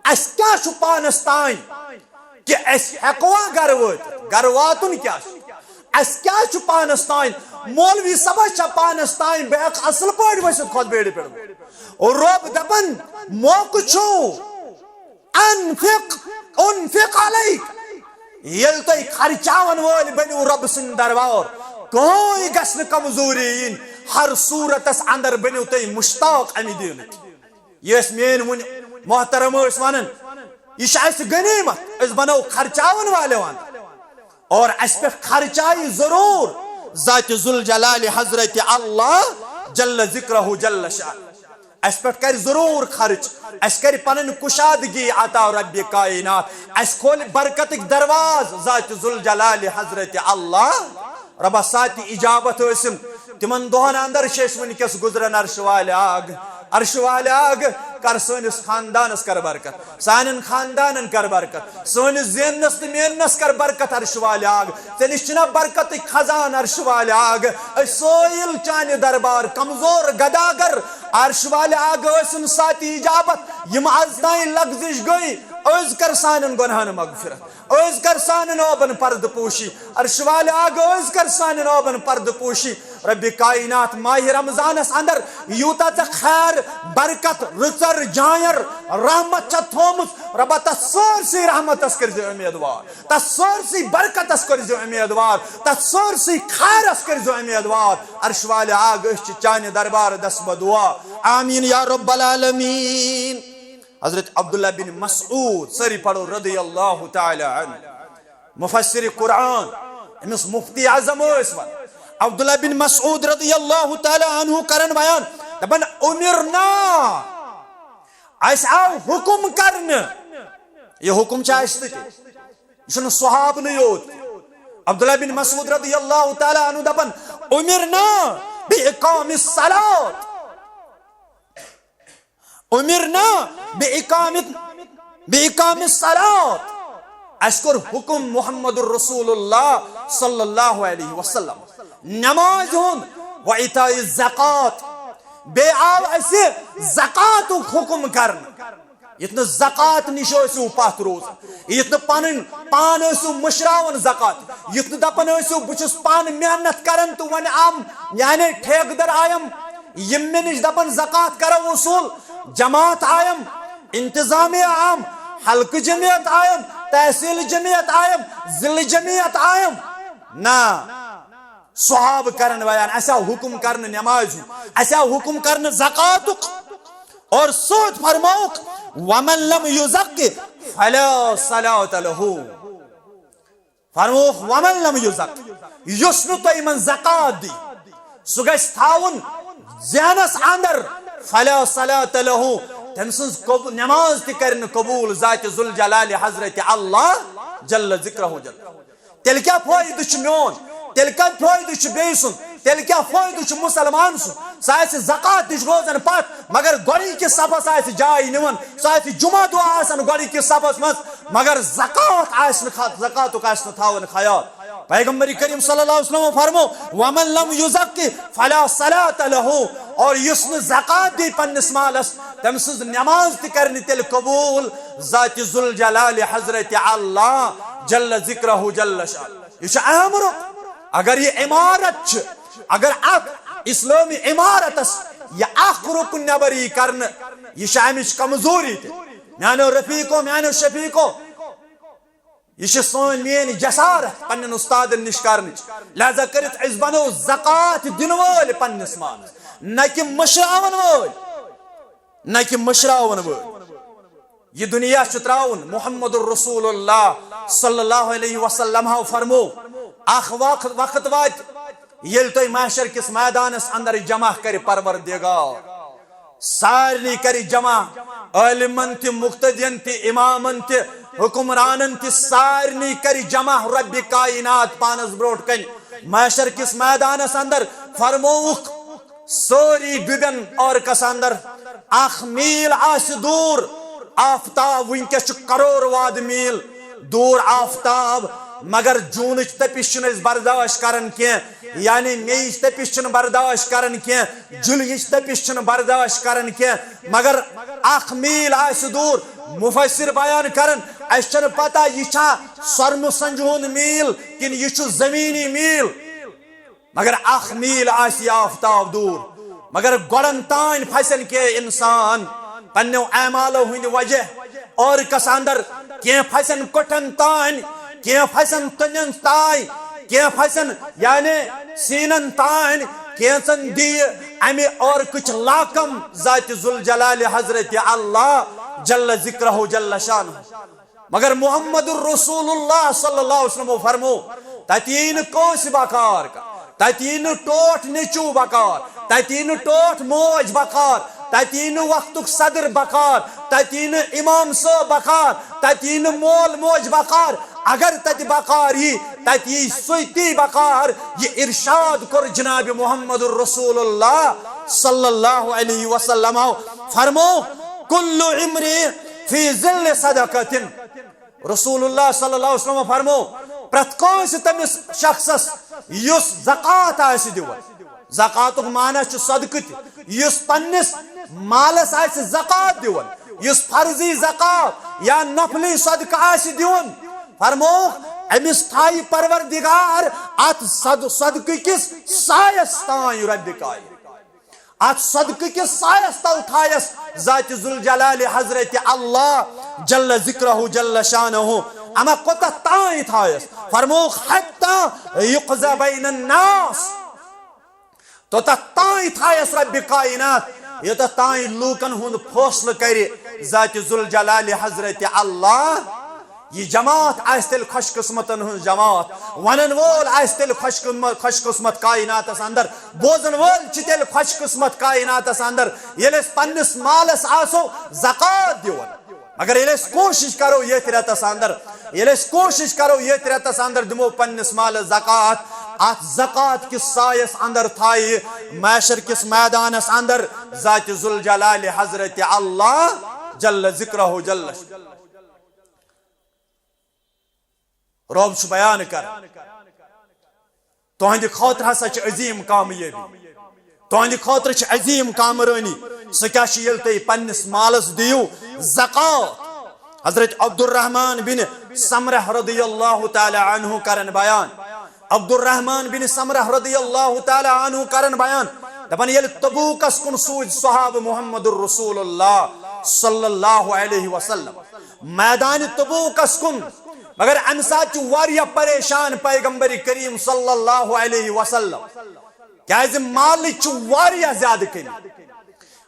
اَسہِ کیٛاہ چھُ پانس تام کہِ أسۍ ہٮ۪کوا گرٕ وٲتِتھ؟ گرٕ واتُن کیٛاہ چھُ؟ اَسہِ کیٛاہ چھُ پانس تام؟ مولوی صٲبس چھا پانس تام بہٕ ہٮ۪کہٕ اصل پٲٹھۍ ؤسِتھ خۄطبہٕ بیڑِ پٮ۪ٹھ؟ رۄب دپان، موقعہٕ چھُ، انفق انفق علیک۔ ییٚلہِ تُہۍ خرچاون وٲلۍ بٔنِو رۄب سٕنٛدِ دربار، کٕہٕنۍ گژھِ نہٕ کمزوری یِنۍ۔ ہر صورتس اندر بٔنِو تُہۍ مشتاق امہِ دینٕکۍ۔ یہِ ٲسۍ میٲنۍ وُنہِ محترم ٲسۍ ونان، یہِ چھِ اسہِ غنیمت، أسۍ بنو خرچاون والٮ۪و اندر۔ اور اسہِ پٮ۪ٹھ خرچایہِ ضرور ذات ذوالجلال حضرت اللہ جل ذکرہ جل شان۔ اسہِ پٮ۪ٹھ کرِ ضرور خرچ، اسہِ کرِ پنٕنۍ کشادگی عطا رب کائنات، اسہِ کھولِ برکتٕکۍ دروازٕ ذات ذوالجلال حضرت اللہ۔ ربا ساتِ اجابت ٲسِن۔ تِمن دۄہن اندر چھِ أسۍ وٕنکیٚس گُزران، عرش والہِ آگ، عرش والہِ آگ، کر سٲنِس خاندانس کر برکت، سانٮ۪ن خاندانن کر برکت، سٲنِس زیننس تہٕ میننس کر برکت، عرش والہِ آگ۔ ژےٚ نِش چھِنہ برکتٕکۍ خزان، عرش والہِ آگ۔ أسۍ سٲیِل چانہِ دربار، کمزور گداگر، عرش والہِ آگ ٲسِن ساتِ اجابت۔ یِم از تام لغزش گٔے، أز کر سانٮ۪ن گۄنہن مغفرت۔ أز کر سانٮ۪ن عٲبن پردٕ پوشی، عرش والہِ آگ، أز کر سانٮ۪ن عٲبن پردٕ پوشی۔ رب کائنات، ماہِ رمضانس اندر یوٗتاہ ژےٚ خیر، برکت، رٕژر، جایر، رحمت چھےٚ تھٲومٕژ، ربا تتھ سٲرسٕے رحمتس کٔرزِ امیدوار، تتھ سٲرسٕے برکتس کٔرزِ امیدوار، تتھ سٲرسٕے خیرس کٔرزِ امیدوار۔ عرش والہِ آگ، أسۍ چھِ چانہِ دربار دس بدعا۔ آمین یا رب العالمین۔ حضرت عبداللہ بن مسعود، سٲری پرو رضی اللہ تعالی عنہ، مفسر قرآن، أمِس مفتی اعظم ٲسۍ ونان۔ عبداللہ بن مسعود رضی اللہ تعالی عنہ کرن بیان، دپان، امرنا، اسہِ آو حکم کرنہٕ۔ یہِ حکم چھُ اسہِ تہِ، یہِ چھُنہٕ صحابنٕے یوت۔ عبداللہ بن مسعود رضی اللہ تعالی عنہ دپان، امرنا باقام الصلاۃ۔ امرنا باقام باقام الصلاۃ۔ اسہِ کوٚر حکم محمد رسول اللہ صلی اللہ علیہ وسلم نمازِ ہُنٛد، و ایتاء الزکات، بیٚیہِ آو اسہِ زکاتُک حکم کرنہٕ۔ یُتھ نہٕ زکات نِش ٲسِو پتھ روزان، یُتھ نہٕ پنٕنۍ پان ٲسِو مٔشراوان زکات، یُتھ نہٕ دپان ٲسِو، بہٕ چھُس پانہٕ محنت کران تہٕ وۄنۍ آم، یعنی ٹھیکہٕ در آیم، یِم مےٚ نِش دپان زکات کرو وصوٗل، جماعت آیم، انتظامیہ آم، حلقہٕ جمعیت آیم، تحصیل جمعیت آیم، ضلع جمعیت آیم۔ نہ، صحابہٕ کرن بیان، اسہِ آو حکم کرنہٕ نمازِ ہُنٛد، اسہِ آو حکم کرنہٕ زکاتُک، اور سۭتۍ فرمووُکھ، ومن لم یزک فلا صلاۃ لہ۔ فرمووُکھ، ومن لم یزک، یُس نہٕ تۄہہِ یِمن زکات دی، سُہ گژھِ تھاوُن ذہنس اندر، فلا صلاۃ لہ، تٔمۍ سٕنٛز قبو-، نماز تہِ کرِ نہٕ قبول ذات ذوالجلال حضرت اللہ جل ذکرہ جل۔ تیٚلہِ کیٛاہ فٲیدٕ چھُ میون؟ تیٚلہِ کیٛاہ فٲیدٕ چھُ بیٚیہِ سُنٛد؟ تیٚلہِ کیٛاہ فٲیدٕ چھُ مُسلمان سُنٛد؟ سُہ آسہِ زکات نِش روزان پتھ، مگر گۄڈٕنِکِس صفس آسہِ جاے نِوان، سُہ آسہِ جمعہ دۄہ آسان گۄڈٕنِکِس صفس منٛز، مگر زکات آسہِ نہٕ کھا-، زکاتُک آسہِ نہٕ تھاوان خیال۔ پیغمبر کریم صلی اللہ علیہ وسلم فرمو، ومن لم یزک فلا صلاۃ لہ، اور یُس نہٕ زکات دی پننِس مالس، تٔمۍ سٕنٛز نماز تہِ کرِ نہٕ تیٚلہِ قبول ذات ذوالجلال حضرت اللہ جل ذکرہ جل شان۔ یہِ چھُ اہم رُکُن۔ اگر یہِ عمارت چھِ، اگر اتھ اسلٲمی عمارتس یہِ اکھ رُکُن نٮ۪بر یی کرنہٕ، یہِ چھِ امِچ کمزوری تہِ۔ میانیو رفیقو، میانیو شفیقو، یہِ چھِ سٲنۍ، میٲنۍ جسارت پننٮ۪ن استادن نِش کرنٕچ۔ لہذا کٔرِتھ أسۍ بنو زکات دِنہٕ وٲلۍ پننِس مالس، نہ کہِ مٔشراون وٲلۍ، نہ کہِ مٔشراون وٲلۍ۔ یہِ دُنیا چھُ ترٛاوُن۔ محمد رسول اللہ صلی اللہ علیہ وسلم ہو فرمو، اکھ وقت، وقت واتہِ، ییٚلہِ تۄہہِ محشر کِس میدانس اندر جمع کرِ پروردگار۔ سارنٕے کرِ جمع، عٲلمن تہِ، مقتدین تہِ، امامن تہِ، حکمرانن تہِ، سارنٕے کرِ جمع رب کائنات پانس برونٛٹھ کنہِ۔ محشر کِس میدانس اندر فرمووُکھ، سٲری ڈُبن عرقس اندر، اکھ میٖل آسہِ دوٗر، آفتاب وٕنکیٚس چھُ کرور واد میٖل دوٗر آفتاب، مگر جوٗنٕچ تٔپِش چھِنہٕ أسۍ برداشت کران کینٛہہ، یعنی مے یِچ تٔپِش چھِنہٕ برداشت کران کینٛہہ، جُلیِچ تٔپِش چھِنہٕ برداشت کران کینٛہہ، مگر اکھ میٖل آسہِ دوٗر۔ مفسر بیان کران، اَسہِ چھَنہٕ پتہ یہِ چھا سۄرمہٕ سنجہِ ہُنٛد میٖل کِنہٕ یہِ چھُ زٔمیٖنی میٖل۔ مگر اکھ میٖل آسہِ یہِ آفتاب دوٗر۔ مگر گۄڈن تام پھسن کینٛہہ انسان پننیو اعمالو ہٕنٛدِ وجہ عرقس اندر، کینٛہہ پھسن کۄٹھٮ۪ن تام، کینٛہہ پھسن تٔنٮ۪ن تام، کینٛہہ پھسن یعنی سیٖنن تام، کینٛژن دِیہِ امہِ عرقٕچ لاکم ذاتِ ذوالجلالِ حضرتِ اللہ جل ذکرہ جل شانہ۔ مگر محمد رسول اللہ صلی اللہ علیہ وسلم فرمو، تتہِ یی نہٕ کٲنٛسہِ بکار کانٛہہ، تتہِ یی نہٕ ٹوٹھ نیٚچو بکار، تتہِ یی نہٕ ٹوٹھ موج بکار، تتہِ یی نہٕ وقتُک صدر بکار، تتہِ یی نہٕ امام صٲب بکار، تتہِ یی نہٕ مول موج بکار۔ اگر تتہِ بکار یی، تتہِ یی سُے تی بکار، یہِ ارشاد کوٚر جناب محمد رسول اللہ صلی اللہ علیہ وسلم۔ فرمو، کل امرئ فی ظل صدقۃ۔ رسول اللہ صلی اللہ علیہ وسلم فرمو، پرٛٮ۪تھ کٲنٛسہِ تٔمِس شخصس یُس زکوٰۃ آسہِ دِوان، زکوٰۃُک معنی چھُ صدقہٕ تہِ، یُس پننِس مالس آسہِ زکوٰۃ دِوان، یُس فرضی زکوٰۃ یا نفلی صدقہٕ آسہِ دِوان، فرمووُکھ، أمِس تھایہِ پروردگار اتھ صد-، صدقہٕ کِس سایس تام رۄبِ کائنات۔ اتھ صدقہٕ کِس سایس تل تھایس ذاتِ ذوالجلالِ حضرتِ اللہ جل ذکرہ جل شانہ۔ اما کوتاہ تام تھایس؟ فرمووُکھ، حتی یقضی بین الناس۔ توٚتتھ تام تھایس رۄبِ کائنات، یوٚتتھ تام لوٗکن ہُنٛد فٲصلہٕ کرِ ذاتِ ذوالجلالِ حضرتِ اللہ۔ یہِ جماعت آسہِ تیٚلہِ خۄش قسمتن ہٕنٛز جماعت، ونن وول آسہِ تیٚلہِ خۄش قم-، خۄش قسمت کائناتس اندر، بوزن وٲلۍ چھِ تیٚلہِ خۄش قسمت کائناتس اندر، ییٚلہِ أسۍ پننِس مالس آسو زکوٰۃ دِوان۔ مگر ییٚلہِ أسۍ کوٗشش کرو ییٚتھۍ رٮ۪تس اندر، ییٚلہِ أسۍ کوٗشش کرو ییٚتھۍ رٮ۪تس اندر دِمو پننِس مالس زکوٰۃ، اتھ زکوٰۃ کِس سایس اندر تھایہِ محشر کِس میدانس اندر ذاتِ ذوالجلالِ حضرتِ اللہ جل ذکرہ جل۔ رب چھُ بیان کران، تُہنٛدِ خٲطرٕ ہسا چھِ عظیٖم کامیٲبی، تُہنٛدِ خٲطرٕ چھِ عظیٖم کامرٲنی۔ سُہ کیٛاہ چھُ؟ ییٚلہِ تُہۍ پننِس مالس دِیِو زکوٰۃ۔ حضرت عبدالرحمان بن سمرہ رضی اللہ تعالی عنہ کرن بیان، عبدالرحمان بن سمرہ رضی اللہ تعالی عنہ کرن بیان، دپان، ییٚلہِ تبوکس کُن سوٗزۍ صحابہٕ محمد رسول اللہ صلی اللہ علیہ وسلم، میدانِ تبوکس کُن۔ مگر امہِ ساتہٕ چھِ واریاہ پریشان پیغمبر کریم صلی اللہ علیہ وسلم، کیازِ مالٕچ چھِ واریاہ زیادٕ کمی،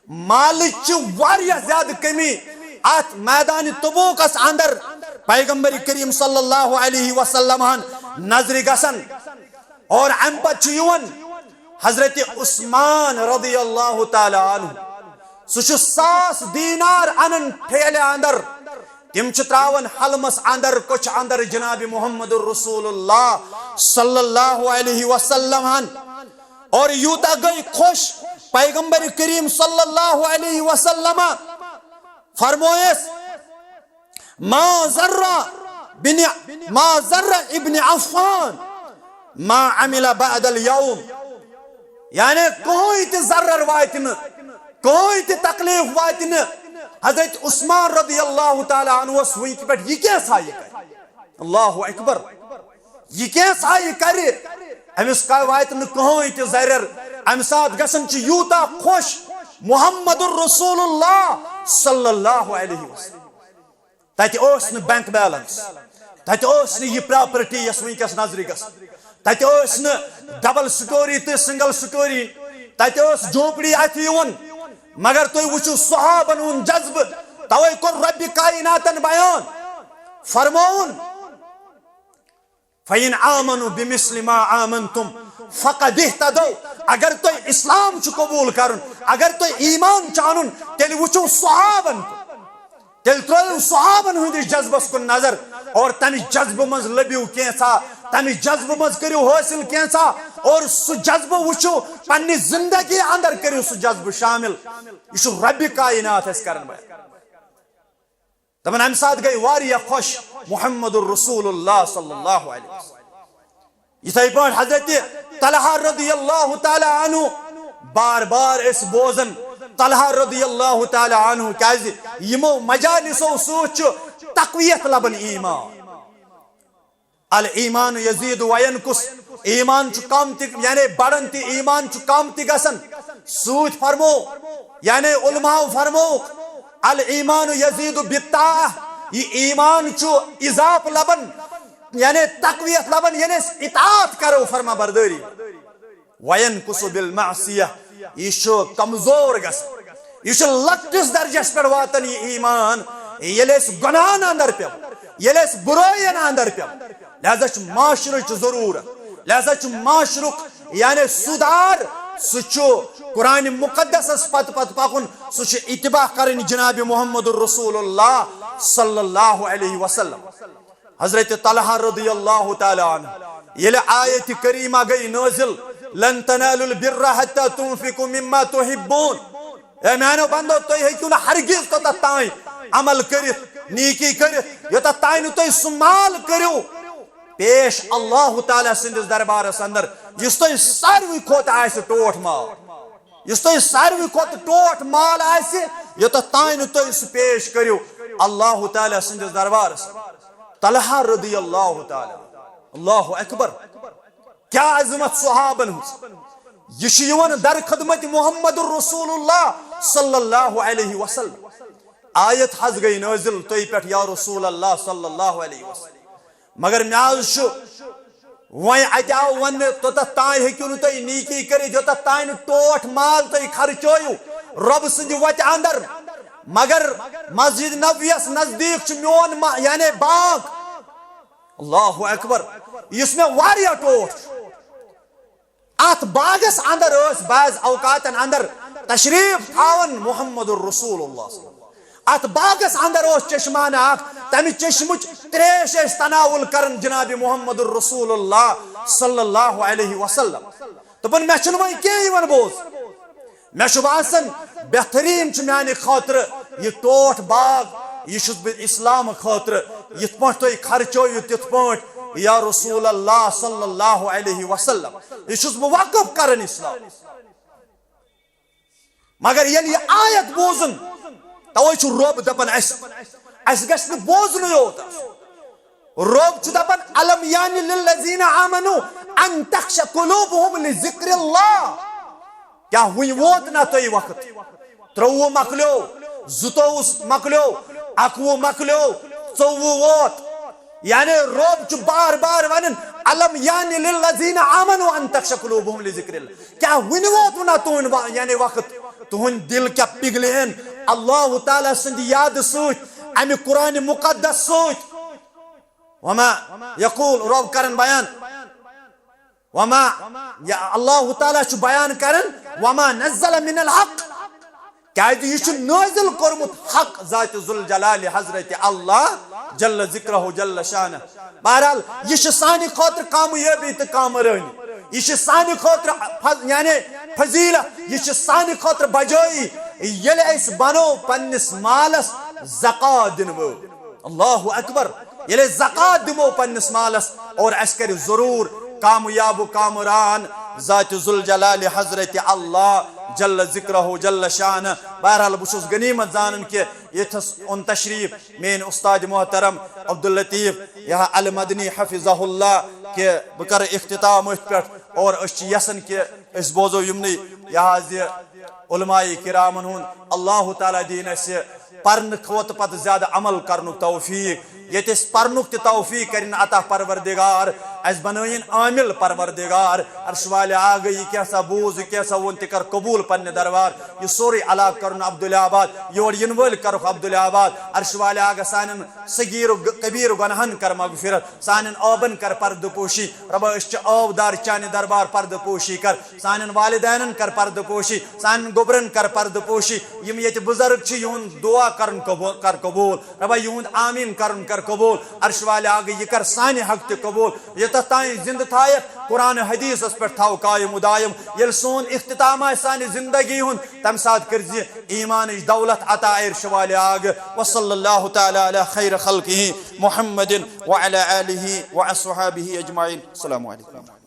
مالٕچ چھِ واریاہ زیادٕ کمی۔ اتھ میدانِ تبوکس اندر پیغمبر کریم صلی اللہ علیہ وسلم ہن نظرِ گژھان۔ اور امہِ پتہٕ چھُ یِوان حضرت عثمان رضی اللہ تعالی عنہ، سُہ چھُ ساس دینار انان ٹھیلہِ اندر، تِم چھِ تراوان حلمس اندر، کوچھِ اندر جناب محمد رسول اللہ صلی اللہ علیہ وسلم ہن۔ اور یوٗتاہ گٔے خۄش پیغمبر کریم صلی اللہ علیہ وسلم، فرمویس، ما ضر بن، ما ضر ابن عفان ما عمل بعد اليوم۔ یعنی کٕہٕنۍ تہِ ضرر واتہِ نہٕ، کٕہٕنۍ تہِ تکلیف واتہِ نہٕ حضرت عثمان رضی اللہ تعالی عنہس وٕنکہِ پٮ۪ٹھ۔ یہِ کیٛاہ سا یہِ کرِ؟ اللہ اکبر۔ یہِ کیٛاہ سا یہِ کرِ؟ أمِس کا-، واتہِ نہٕ کٕہٕنۍ تہِ ضرر۔ امہِ ساتہٕ گژھان چھُ یوٗتاہ خۄش محمد رسول اللہ صلی اللہ علیہ وسلم۔ تتہِ اوس نہٕ بینک بیلنس، تتہِ اوس نہٕ یہِ پراپرٹی یۄس وٕنکیٚس نظرِ گژھِ، تتہِ اوس نہٕ ڈبل سٹوری تہٕ سنگل سٹوری، تتہِ اوس جھونپڑی اتھِ یِوان۔ مگر تُہۍ وٕچھِو صحابن ہُنٛد جذبہٕ، توے کوٚر رۄبِ کائناتن بیان، فرمووُن، فَإِنْ آمَنُوا بِمِثْلِ مَا آمَنْتُمْ فَقَدِ اهْتَدَوْا۔ اگر تۄہہِ اسلام چھُ قبول کرُن، اگر تۄہہِ ایمان چھُ انُن، تیٚلہِ وٕچھِو صحابن کُن۔ تیٚلہِ ترٲیِو صحابن ہٕنٛدِس جذبس کُن نظر اور تمہِ جذبہٕ منٛز لٔبِو کینٛژھا، تمہِ جذبہٕ منٛز کٔرِو حٲصِل کینٛژھا اور سُہ جذبہٕ وٕچھِو پننہِ زندگی اندر، کٔرِو سُہ جذبہٕ شامل۔ یہِ چھُ ربِ کائنات اَسہِ کرن وول۔ دپان امہِ ساتہٕ گٔے واریاہ خۄش محمد رسول اللہ صلی اللہ علیہ وسلم۔ یِتھے پٲٹھۍ حضرت طلحہ رضی اللہ تعالیٰ عنہ، بار بار أسۍ بوزان طلحہ رضی اللہ تعالیٰ عنہ، کیازِ یِمو مجالسو سۭتۍ چھُ تقویت لبان ایمان۔ الایمان یزید و ینقص، ایمان چھُ کم تہِ، یعنی بڑان تہِ، ایمان چھُ کم تہِ گژھان۔ سۭتۍ فرمو، یعنی علماء فرمووُکھ، الایمان یزید بالطاعہ، یہِ ایمان چھُ اضافہٕ لبان، یعنی تقویت لبان، یعنی أسۍ اطاعت کرو، فرما بردٲری۔ وینقص بالمعصیہ، یہِ چھُ کمزور گژھان، یہِ چھُ لۄکٹِس درجس پٮ۪ٹھ واتان یہِ ایمان، ییٚلہِ أسۍ گۄناہن اندر پیوٚو، ییٚلہِ أسۍ بُرٲیِن اندر پیوٚو۔ لہذا چھُ معاشرٕچ ضروٗرت، لہذا چھُ معاشرُک یعنی سُدھار، سُہ چھُ قرآن مقدسس پتہٕ پتہٕ پکُن، سُہ چھُ اتباع کرٕنۍ جناب محمد رسول اللہ صلی اللہ علیہ وسلم۔ حضرت طلحہ رضی اللہ تعالیٰ عنہ، ییٚلہِ آیت کریمہ گٔے نٲزِل، لن تنالوا البر حتى تنفقوا مما تحبون۔ اے میانیو بندو، تُہۍ ہیٚکِو نہٕ ہرگز توٚتتھ تام عمل کٔرِتھ، نیکی کٔرِتھ، یوٚتتھ تام نہٕ تُہۍ سُہ مال کٔرِو پیش اللہ تعالیٰ سٕنٛدِس دربارس اندر، یُس تۄہہِ ساروٕے کھۄتہٕ آسہِ ٹوٹھ مال، یُس تۄہہِ ساروٕے کھۄتہٕ ٹوٹھ مال آسہِ، یوٚتتھ تام نہٕ تُہۍ سُہ پیش کٔرِو اللہ تعالیٰ سٕنٛدِس دربارس۔ طلحہ رضی اللہ تعالیٰ، اللہ اکبر، کیا عظمت صحابن ہٕنٛز۔ یہِ چھُ یِوان در خدمت محمد رسول اللہ صلی اللہ علیہ وسلم۔ آیت حض گٔے نٲزِل تُہۍ پٮ۪ٹھ یا رسول اللہ صلی اللہ علیہ وسلم۔ مگر مےٚ حض چھُ وۄنۍ اَتہِ آو وننہٕ، توٚتتھ تام ہیٚکِو نہٕ تُہۍ نیکی کٔرِتھ، یوٚتتھ تام نہٕ ٹوٹھ مال تُہۍ خرچٲیِو رۄب سٕنٛدِ وتہِ اندر۔ مگر مسجد نبویس نزدیٖک چھُ میون ما-، یعنی باغ۔ اللہ اکبر۔ یُس مےٚ واریاہ ٹوٹھ چھُ۔ اتھ باغس اندر ٲسۍ بعض اوقاتن اندر تشریف تھاوان محمد رسول اللہ صلی اللہ علیہ وسلم۔ اتھ باغس اندر اوس چشمانہ اکھ، تمہِ چشمٕچ تریش ٲسۍ تناول کران جناب محمد رسول اللہ صلی اللہ علیہ وسلم۔ دوٚپُن، مےٚ چھُنہٕ وۄنۍ کینٛہہ یِوان بوز۔ مےٚ چھُ باسان، بہتریٖن چھُ میانہِ خٲطرٕ یہِ ٹوٹھ باغ، یہِ چھُس بہٕ اسلام خٲطرٕ یِتھ پٲٹھۍ تُہۍ خرچٲیِو تِتھ پٲٹھۍ، یا رسول اللہ صلی اللہ علیہ وسلم، یہِ چھُس بہٕ وقف کران اسلام۔ مگر ییٚلہِ یہِ آیت بوزُن، توے چھُ رۄب دپان اسہِ، اسہِ گژھِ نہٕ بوزنُے یوت آسُن۔ رۄب چھُ دپان، الم یعنی للذین آمنوا ان تخشع قلوبهم لذکر اللہ۔ کیا وُنہِ ووت نہ تُہۍ وقت؟ ترٛووُہ مۄکلیو، زٕتووُہ مۄکلیو، اکوُہ مۄکلیو، ژوٚوُہ ووت۔ یعنی رۄب چھُ بار بار ونان، الم یعنی للذین آمنوا ان تخشع قلوبهم لذکر اللہ۔ کیا وُنہِ ووت نہ تُہُنٛد وا-، یعنی وقت؟ تُہُنٛد دل کیا پگلین اللہ تعالیٰ سٕنٛدِ یادٕ سۭتۍ، امہِ قرآن مقدس سۭتۍ؟ وما یقول، رۄب کرن بیان، وما، یا اللہ تعالیٰ چھُ بیان کران، وما نزل من الحق، کیازِ یہِ چھُ نٲزِل کوٚرمُت حق ذات ذوالجلال حضرت اللہ جل ذکرہ جل شانہ۔ بہرحال، یہِ چھُ سانہِ خٲطرٕ کامیٲبی تہٕ کامرٲنی، یہِ چھُ سانہِ خٲطرٕ فض-، یعنی فضیلت، یہِ چھُ سانہِ خٲطرٕ بجٲیی، ییٚلہِ أسۍ بنو پننِس مالس زکوٰۃ دِنہٕ وٲلۍ۔ اللہ اکبر۔ ییٚلہِ أسۍ زکوٰۃ دِمو پننِس مالس اور اسہِ کرِ ضروٗر کامیاب و کامران ذات ذوالجلال حضرت اللہ جل ذکرہ جل شانہ۔ بہرحال، بہٕ چھُس غنیمت زانان کہ ییٚتھس اوٚن تشریف میٲنۍ استاد محترم عبداللطیف یہا المدنی حفظہ اللہ کہ بہٕ کرٕ اختتام أتھۍ پٮ۪ٹھ اور أسۍ چھِ یژھان کہ أسۍ بوزو یِمنٕے یہِ حظ یہِ علماء کرامن ہُنٛد۔ اللہ تعالیٰ دِیِن اَسہِ پرنہٕ کھۄتہٕ پتہٕ زیادٕ عمل کرنُک توفیق۔ ییٚتہِ أسۍ پرنُک تہِ توفیق کٔرِن عطا پروردگار، اَسہِ بنٲیِن عامل پروردگار۔ عرش والے آگے، یہِ کیٛاہ سا بوٗز، یہِ کیٛاہ سا ووٚن، تہِ کر قبوٗل پننہِ دربار۔ یہِ سورُے علاقہٕ کرُن عبدالآباد، یور یِنہٕ وٲلۍ کرُکھ عبدالآباد۔ عرش والے آگے، سانٮ۪ن صغیر و گ-، کبیر گۄناہن کر مغفرت، سانٮ۪ن عٲبن کر پردٕ پوشی۔ رۄبا، أسۍ چھِ عٲبدار، چانہِ دربار پردٕ پوشی کر، سانٮ۪ن والدینن کر پردٕ پوشی، سانٮ۪ن گوٚبرن کر پردٕ پوشی۔ یِم ییٚتہِ بُزرگ چھِ، یِہُنٛد دُعا کرُن قبوٗل، کر قبوٗل۔ رۄبا، یِہُنٛد آمیٖن کرُن کر قبوٗل۔ عرش والے آگے، یہِ کر سانہِ حق تہِ قبوٗل۔ یوٚتتھ تام زِندٕ تھایَکھ، قرآن حدیثس پٮ۪ٹھ تھاو قائم و دائم۔ ییٚلہِ سون اختتام آسہِ سانہِ زندگی ہُنٛد، تَمہِ ساتہٕ کٔرزِ ایمانٕچ دولت عطا عرش والے آگے۔ وصلی اللہ تعالی علی خیر خلقہ محمد وعلی آلہ وأصحابہ أجمعین۔ السلام علیکم۔